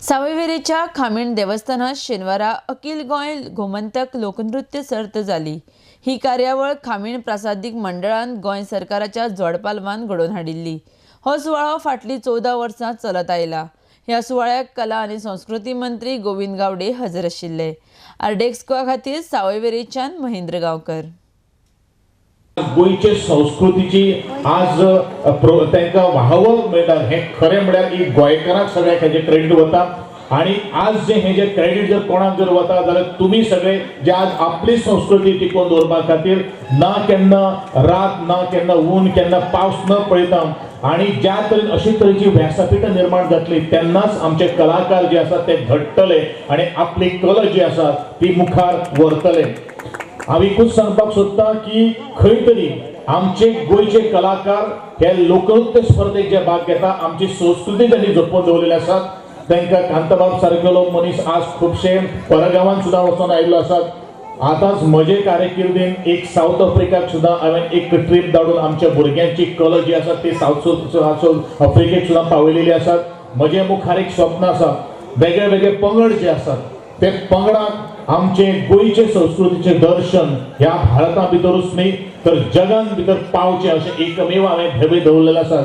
सावयवेरेच्या खामीण देवस्थानात शेनवारा अखिल गोंय गोमंतक लोकनृत्य सर्त जाली. ही कार्यावळ खामीण प्रासादीक मंडळान गोंय सरकाराच्या जोडपालवान घडोवन हाडिल्ली. हो सुवाळो फाटलीं 14 वर्सां चलत आयला. ह्या सुवाळ्याक कला आनी संस्कृती मंत्री गोविंद गावडे हजर आशिल्ले. आरडीएक्स गोवा खातीर सावयवेरेच्यान महेंद्र गांवकर. गोंयचे संस्कृतीची आज तांकां वाहवक मेळटा हें खरें म्हळ्यार ही गोंयकारांक सगळ्यांक हेजें क्रेडीट वता. आनी आज जे हें जे क्रेडीट जर कोणाक जर वता जाल्यार तुमी सगळे जे आज आपली संस्कृती टिकोवन दवरपा खातीर ना केन्ना रात ना केन्ना ऊन केन्ना पावस न पळयता आनी ज्या तरेन अशे तरेची व्यासपीठां निर्माण जातली तेन्नाच आमचे कलाकार जे आसात ते घडटले आनी आपली कला जी आसा ती मुखार व्हरतले. हांव एकूच सांगपाक सोदता की खंय तरी आमचे गोंयचे कलाकार हे लोकनृत्य स्पर्धेक जे भाग घेता आमची संस्कृती तांणी जपून दवरलेली आसात. तांकां कांताबाब सारकेलो मनीस आज खुबशे परगांवान सुद्दां वचून आयिल्लो आसात. आतांच म्हजे कारकिर्दीन एक सावथ आफ्रिकाक सुद्दां हांवें एक ट्रीप धाडून आमच्या भुरग्यांची कला जी आसा ती सावथ आफ्रिकेक सुद्दां पावयलेली आसात. म्हजे मुखार एक स्वप्न आसा, वेगळे वेगळे पंगड जे आसात ते पंगडाक आमचे गोंयचे संस्कृतीचें दर्शन ह्या भारता भितरूच न्ही तर जगान भितर पावचें अशें एकमेव हांवें धवे दवरलेलें आसा.